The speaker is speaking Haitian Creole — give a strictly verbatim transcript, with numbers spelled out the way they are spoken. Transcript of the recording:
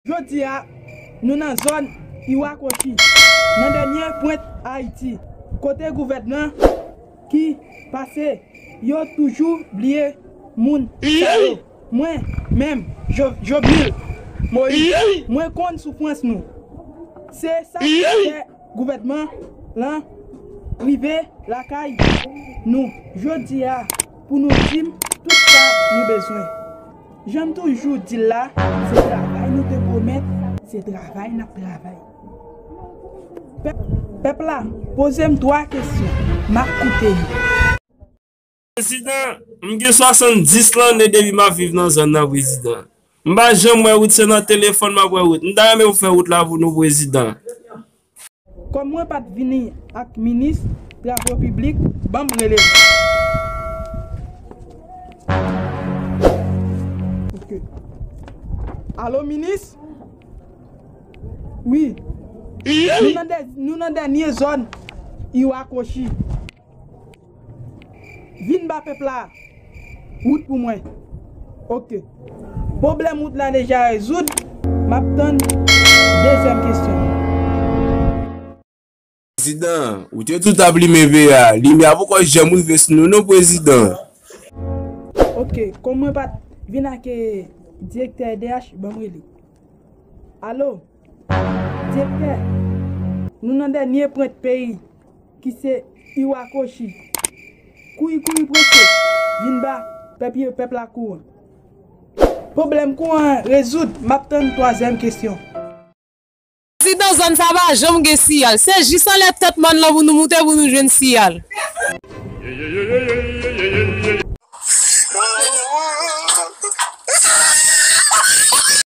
Jodi a, nou nan zòn Iwakochi, nan dènye pwent Ayiti, kote gouvènman ki pase yo toujou bliye moun sa yo. Mwen menm, Jo- Jovenel Moïse, mwen konn soufrans nou. Se sa k fè gouvènman lan rive lakay nou jodi a pou nou di m tout sa nou bezwen. Jan m toujou di l la, se travay nou te pwomèt, se travay n ap travay. Pèp, pèp la, poze m twa kesyon, m ap koute nou. Prezidan, m gen swasanndis lanne depi m ap viv nan zòn nan, prezidan. M pa janm wè wout, se nan telefòn m ap wè wout. M ta renmen ou fè wout la pou nou, prezidan. Kòm mwen pa t vini ak minis travo piblik, ban m rele l. Ok. Alo, minis? Wi. Nou nan dè- nou nan dènye zòn Iwakochi. Vin ba pèp la wout pou mwen. Ok. Pwoblèm wout la deja rezoud. M ap tann dezyèm kesyon. Prezidan, ou te di w t ap limen V A. Limyè a poko janm rive sou nou non, prezidan. Ok, kòm mwen pa t vin ak, eh, direktè E D H, ban m rele. Alo, direktè, nou nan dènye pwent peyi, ki se Iwakochi. Kouri, kouri, prese, vin ba pèp yo, pèp la kouran. Pwoblèm kouran an rezoud, m ap tann twazyèm kesyon. Prezidan, zòn sa pa janm gen siyal. Se jis anlè tèt mòn lan pou nou moute pou nou jwenn siyal.